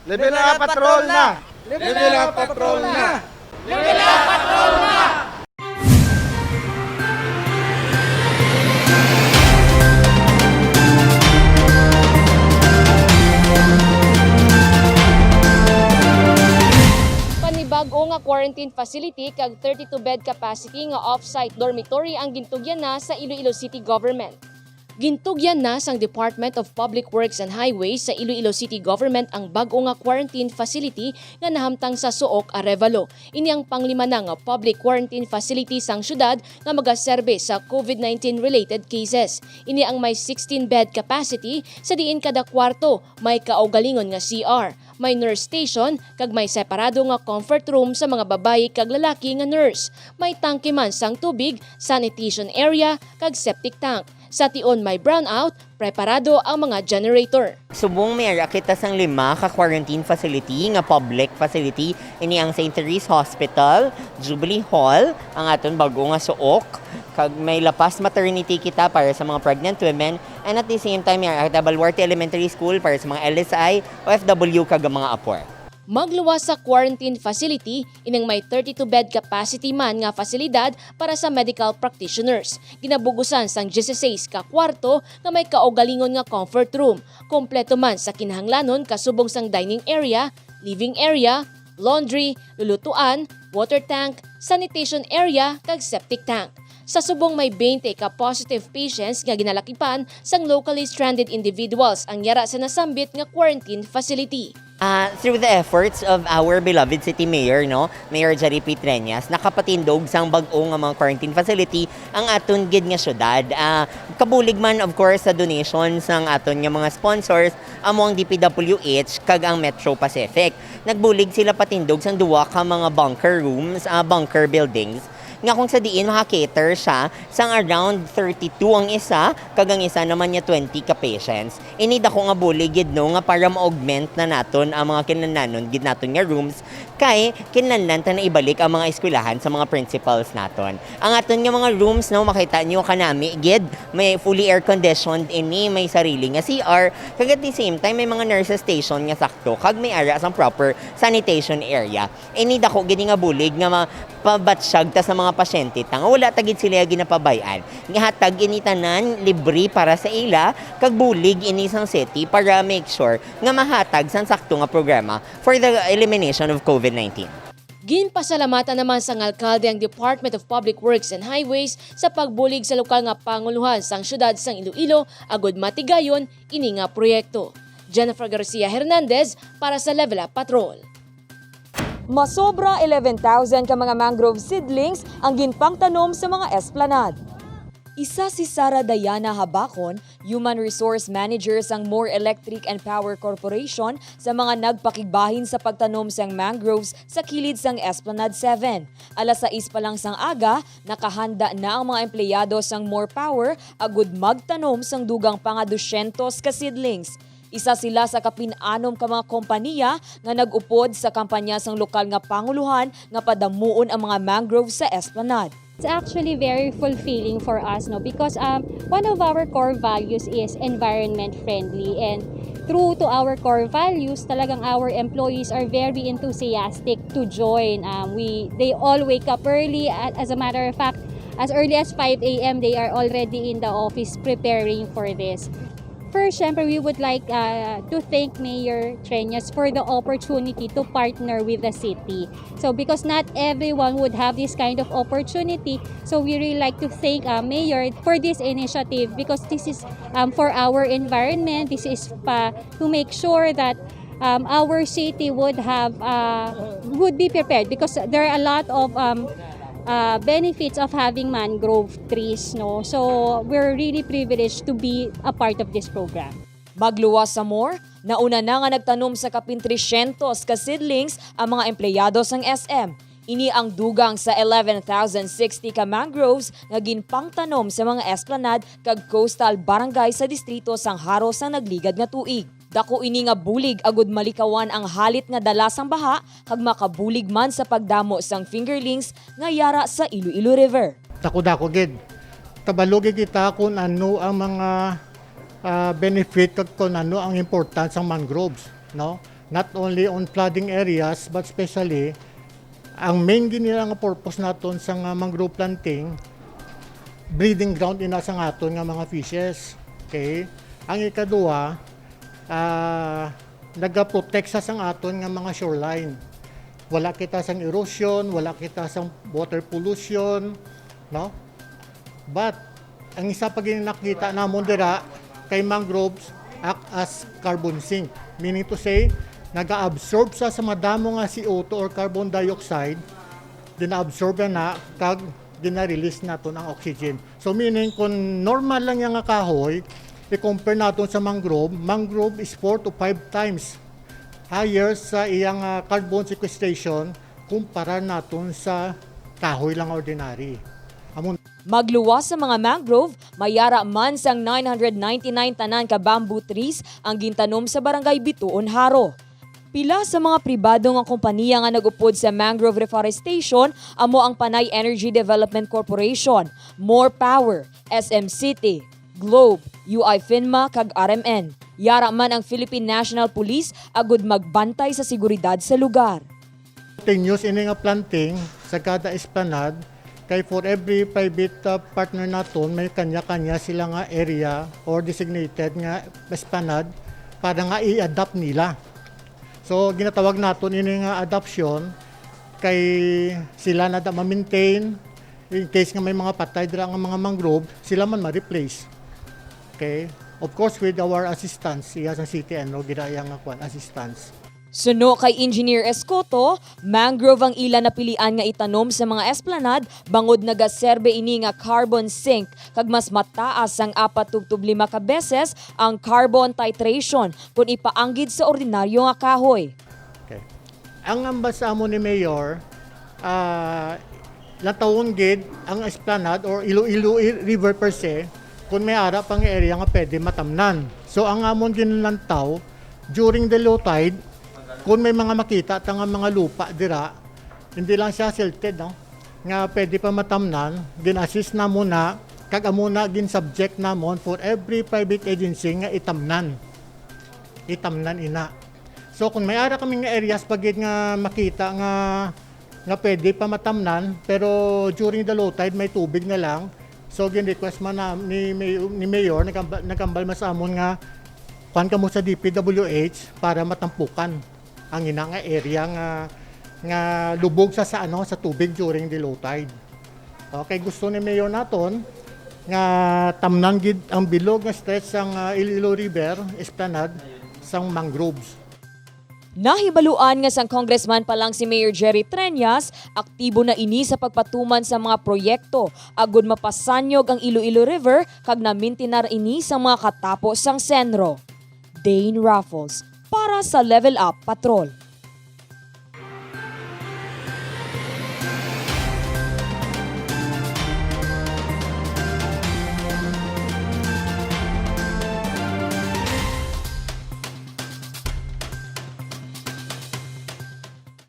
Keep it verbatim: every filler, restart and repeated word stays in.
Level up patrol na! Level up patrol na! Panibag-o nga quarantine facility kag thirty-two bed capacity nga off-site dormitory ang gintugyan na sa Iloilo City Government. Gintugyan na sang Department of Public Works and Highways sa Iloilo City Government ang bag-o nga quarantine facility nga nahamtang sa Suok, Arevalo. Ini ang panglima na nga public quarantine facility sang syudad nga magaserbe sa COVID nineteen related cases. Ini ang may sixteen bed capacity, sa diin kada kwarto may kaugalingon nga C R, may nurse station, kag may separado nga comfort room sa mga babayi kag lalaki nga nurse. May tangke man sang tubig, sanitation area, kag septic tank. Sa tion may brownout, preparado ang mga generator. Subong may ara kita sang lima ka quarantine facility nga public facility, ini ang Saint Therese Hospital, Jubilee Hall, ang aton bag-o nga Suok, kag may La Paz Maternity kita para sa mga pregnant women, and at the same time may ara kita Baluarte Elementary School para sa mga L S I, O F W, kag ang mga apor. Magluwas sa quarantine facility ining may thirty-two bed capacity man nga pasilidad para sa medical practitioners. Ginabugusan sang dieciséis ka kwarto nga may kaugalingon nga comfort room. Kompleto man sa kinahanglanon kasubong sang dining area, living area, laundry, lulutuan, water tank, sanitation area, kag septic tank. Sa subong may twenty ka positive patients nga ginalakipan sang locally stranded individuals ang yara sa nasambit nga quarantine facility. Ah, through the efforts of our beloved city mayor, no, Mayor Jerry P. Treñas, nakapatindog sang bag-o nga mga quarantine facility ang aton gid nga syudad. Ah, kabulig man, of course, sa donation sang aton nga mga sponsors, amo ang D P W H kag ang Metro Pacific. Nagbulig sila patindog sang duwa ka mga bunker rooms, ah, bunker buildings, nga kung sa diin maka-cater siya sang around thirty-two ang isa, kag ang isa naman niya twenty ka patients. Ini dako nga bulig gid, no, nga para ma-augment na naton ang mga kinahanglanon gid naton nga rooms, kay kinahanglan ta na ibalik ang mga eskwelahan sa mga principals naton. Ang aton nga mga rooms, no, makita niyo kanami gid, may fully air conditioned ini, may sarili nga C R, kag at the same time may mga nurses station nga sakto, kag may ara sang proper sanitation area. Ini dako gid nga bulig nga mapabatsyag ta sa mga pasyente ta nga wala ta gid sila ginapabay-an. Gihatag ini tanan libre para sa ila, kag bulig ini sang city para make sure nga mahatag sang sakto nga programa for the elimination of COVID nineteen. Ginpasalamatan naman sang alkalde ang Department of Public Works and Highways sa pagbulig sa lokal nga panguluhan sang siyudad sang Iloilo agud matigayon ini nga proyekto. Jennifer Garcia Hernandez para sa Level Up Patrol. Masobra eleven thousand ka mga mangrove seedlings ang ginpangtanom sa mga esplanade. Isa si Sara Diana Habacon, Human Resource Manager sang More Electric and Power Corporation, sa mga nagpakigbahin sa pagtanom sang mangroves sa kilid sang Esplanade seven. Alas sais pa lang sang aga, nakahanda na ang mga empleyado sang More Power agud magtanom sang dugang pa nga dusyentos ka seedlings. Isa sila sa kapin-anom ka mga kompanya nga nag-upod sa kampanya sang lokal nga panguluhan nga padamuon ang mga mangrove sa Esplanade. It's actually very fulfilling for us, no, because um, one of our core values is environment friendly, and true to our core values, talagang our employees are very enthusiastic to join. Um, we they all wake up early. A- As a matter of fact, as early as five a m they are already in the office preparing for this. First, syempre, we would like uh, to thank Mayor Treñas for the opportunity to partner with the city. So, because not everyone would have this kind of opportunity, so we really like to thank uh, Mayor for this initiative, because this is um, for our environment. This is pa to make sure that um, our city would have uh, would be prepared, because there are a lot of um, uh, benefits of having mangrove trees, no? So, we're really privileged to be a part of this program. Magluwas sa More, nauna na nga nagtanom sa kapin tresyentos ka seedlings ang mga empleyado sang S M. Ini ang dugang sa eleven thousand sixty ka mangroves nga ginpangtanom sa mga esplanade kag coastal barangay sa distrito sang Jaro sang nagligad nga tuig. Dako ini nga bulig agud malikawan ang halit nga dala sang baha kag makabulig man sa pagdamo sang fingerlings nga yara sa Iloilo River. Dako-dako gid. Kabalo gid kita kung ano ang mga ah, benefit kag kung ano ang importance sang mangroves, no? Not only on flooding areas, but especially, ang main gid nila nga purpose naton sa nga mangrove planting, breeding ground ina sa nga aton nga mga fishes. Okay? Ang ikaduha, ah, nagaprotect sa sang aton nga mga shoreline. Wala kita sang erosion, wala kita sang water pollution, no? But ang isa pa gid nakita namon dira kay mangroves act as carbon sink. Meaning to say, nag-absorb sa, sa madamo nga C O two or carbon dioxide, gina-absorb na kag gina-release naton ang oxygen. So meaning, kung normal lang yang kahoy, i-compare naton sa mangrove, mangrove is four to five times higher sa iyang, ah, carbon sequestration kumpara naton sa kahoy lang ordinary. Amo Magluwas sa mga mangrove, may ara man sang nine hundred ninety-nine tanan ka bamboo trees ang gintanom sa Barangay Bituon, Jaro. Pila sa mga pribado nga kompanya nga nag-upod sa mangrove reforestation amo ang Panay Energy Development Corporation, More Power, S M City, Globe, U I Finma, kag R M N. Yara man ang Philippine National Police agud magbantay sa seguridad sa lugar. Continuous ini nga planting sa kada esplanade, kay for every private, uh, partner naton, may kanya-kanya sila nga area or designated nga esplanade para nga i-adapt nila. So, ginatawag naton ini nga adoption, kay sila na da ma-maintain. In case nga may mga patay dira nga mga mangrove, sila man ma-replace. Okay? Of course, with our assistance, iya sa C T N, no, ginaya nga kwan, assistance. Suno kay Engineer Escoto, mangrove ang ila napilian nga itanom sa mga esplanade bangod nagaserbe ini nga carbon sink kag mas mataas sang apat tubtob lima ka beses ang carbon titration kon ipaanggid sa ordinaryo nga kahoy. Okay. Ang ambas sa amo ni Mayor, ah, latawon gid ang esplanade or Iloilo i-, River per se, kung may ara pa nga area nga pwede matamnan. So, ang amon ginlantaw, during the low tide, kung may mga makita ta nga mga lupa dira, hindi lang siya silted, no? Nga pwede pa matamnan, gin-assist na muna, kag amo na gin-subject namon for every private agency nga itamnan. Itamnan ina. So, kung may ara kami nga areas pa gid nga makita nga, nga pwede pa matamnan, pero during the low tide, may tubig na lang. So, gin-request man na ni, May-, ni Mayor, nagambal, nagambal man sa amon nga kuan kamo sa D P W H para matampukan ang ina nga area nga, nga lubog sa, sa, ano, sa tubig during the low tide. Okay, gusto ni Mayor naton nga tamnan gid ang bilog nga stretch sang, ah, Iloilo River, esplanade, sang mangroves. Nahibaluan nga sang congressman pa lang si Mayor Jerry Treñas, aktibo na ini sa pagpatuman sa mga proyekto agud mapasanyog ang Iloilo River kag namintinar ini sa mga katapo sang senro. Dane Raffles para sa Level Up Patrol.